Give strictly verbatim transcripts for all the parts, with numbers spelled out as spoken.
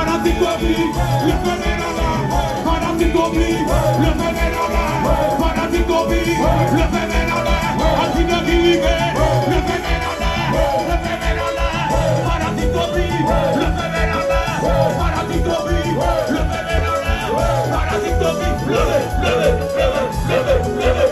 Fanatik Toby, leve men anlè. Fanatik Toby, leve men anlè. Fanatik Toby, leve men anlè. Anti Doggy rive, leve men anlè. Leve men anlè. Fanatik Toby, leve men anlè. Fanatik Toby, leve men anlè. Fanatik Toby, leve, leve, leve.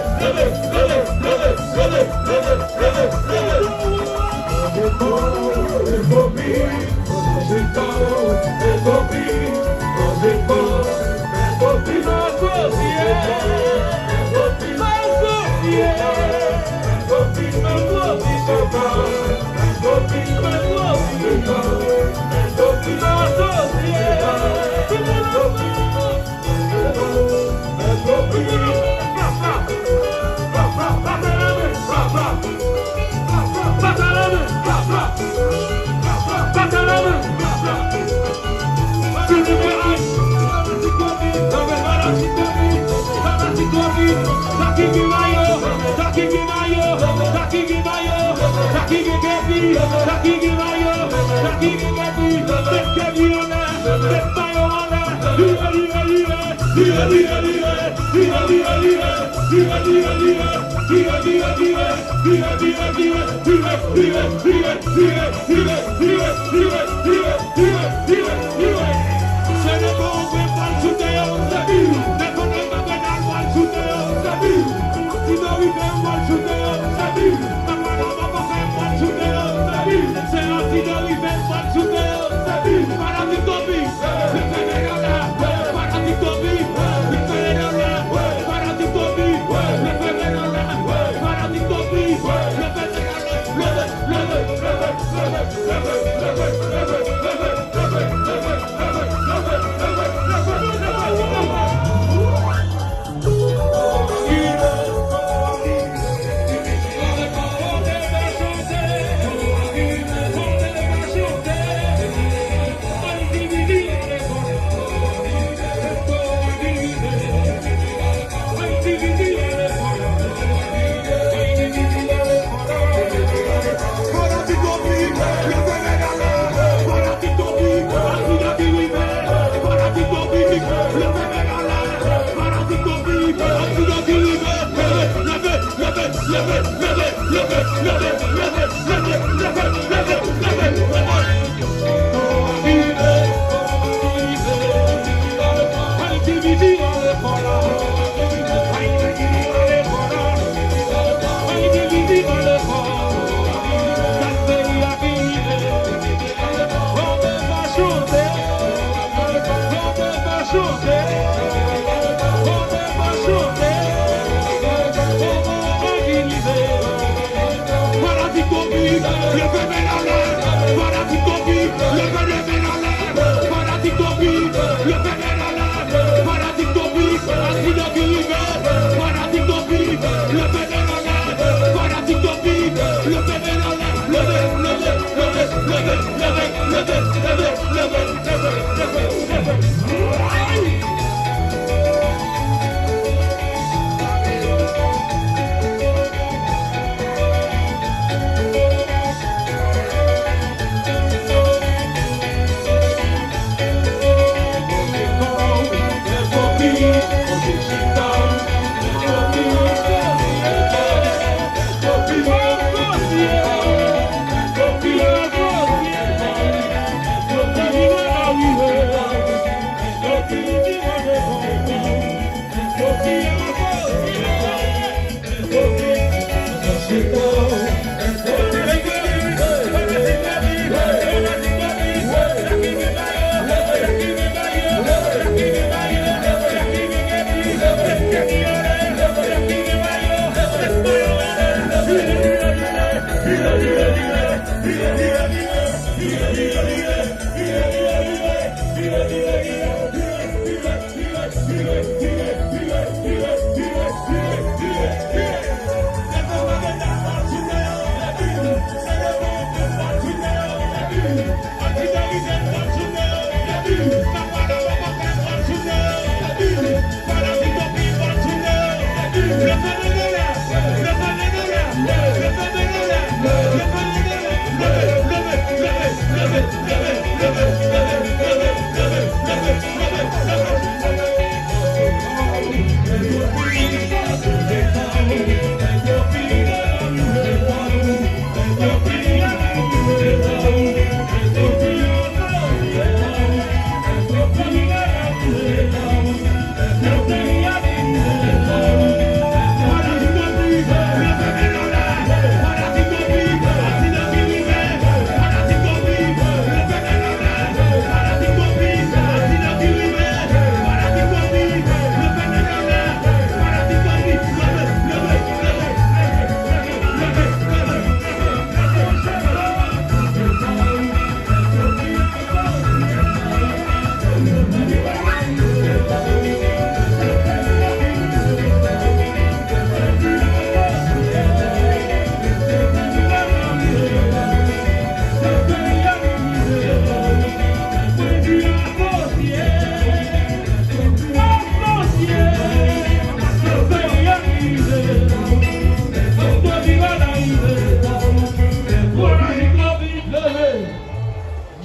Fanatik Toby, leve men anlè. Fanatik Toby, leve men anlè. Fanatik Toby, leve men anlè. Fanatik Toby, Anti Doggy rive. Fanatik Toby, leve men anlè. Fanatik Toby, leve men anlè. Leve, leve, leve, leve.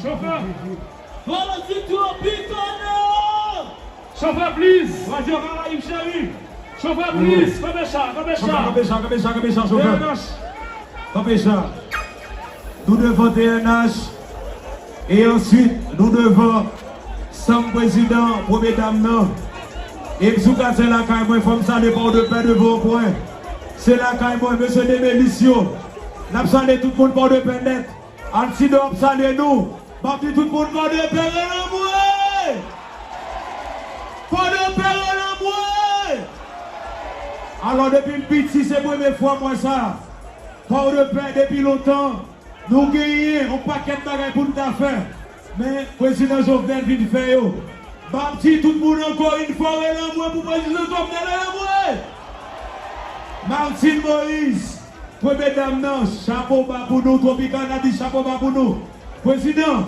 Chofè! Fò nou di tropik tonè! Chofè, please! Radyo Karayib cheri! Chofè, please! Kanpe cha, kanpe cha! Chofè, kanpe cha, kanpe cha, kanpe cha, chofè! T N H! Kanpe cha! Nou devan T N H, e answit, nou devan sanm prezidan, premye dam nan. E m sou kat se lakay mwen, fò m salye Pòdepè devan yon pwen. Se lakay mwen, mesye Demelis yo. N ap salye tout moun Pòdepè nèt. Altidor ap salye nou. M ap di tout moun Pòdepè rele mwen! Pòdepè rele mwen! Alò, depi m piti, se premye fwa m wè sa. Pòdepè, depi lontan, nou genyen yon pakèt bagay pou n ta fè. Men, prezidan Jovenel vin fè yo. M ap di tout moun ankò yon fwa, rele mwen pou prezidan Jovenel, rele mwen! Martine Moïse, premye dam nan, chapo ba pou nou, Tropicana di chapo ba pou nou. Prezidan,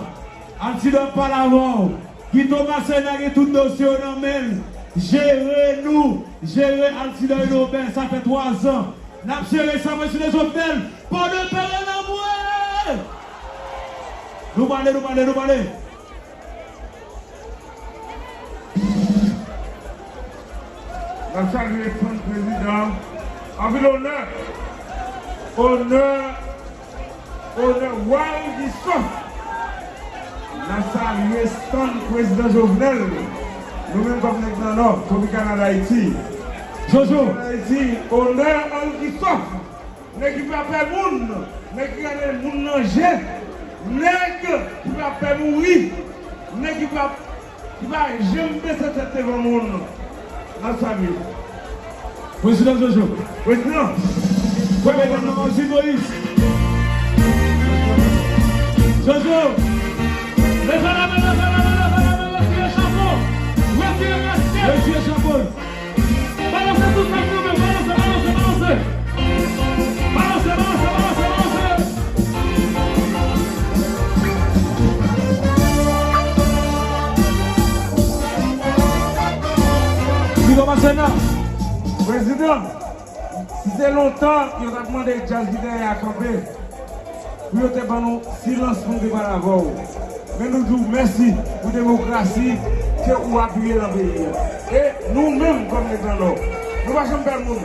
Altidor ap pale avè w. Guy Thomas Sena gen tout dosye yo nan men l. Jere nou, jere Altidor e Nobel, sa fè twa zan. N ap jere sa, prezidan Jovenel, Pòdepè rele mwen! Nou pale, nou pale, nou pale! N ap salye fanm prezidan. Anpil onè. Onè, onè Wal Gisof. N ap salye stand prezidan Jovenel. Nou menm kòm nèg nan Nò, Tropicana Dayiti. Jojo. Dayiti, onè Wal Gisof. Nèg ki pa pè moun, nèg ki gade moun nan je, nèg ki pa pè mouri, nèg ki pa, ki pa janm bese tèt devan moun. N ap salye. Prezidan Jojo. Prezidan. Premye dam nan Martine Moïse. Jojo. Leve lame, leve lame, leve lame, retire chapo. Retire kaskèt. Retire chapo. Balanse tout sa k kanpe, balanse, balanse, balanse. Balanse, balanse, balanse, balanse. Prezidan, si se lontan yo t ap mande djaz ki dèyè a kanpe, pou yo te ban nou silans pou nou te pale avè w. Men nou di w mèsi pou demokrasi ke ou apiye nan peyi a. E nou menm kòm nèg nan Nò, nou pa janm pè moun.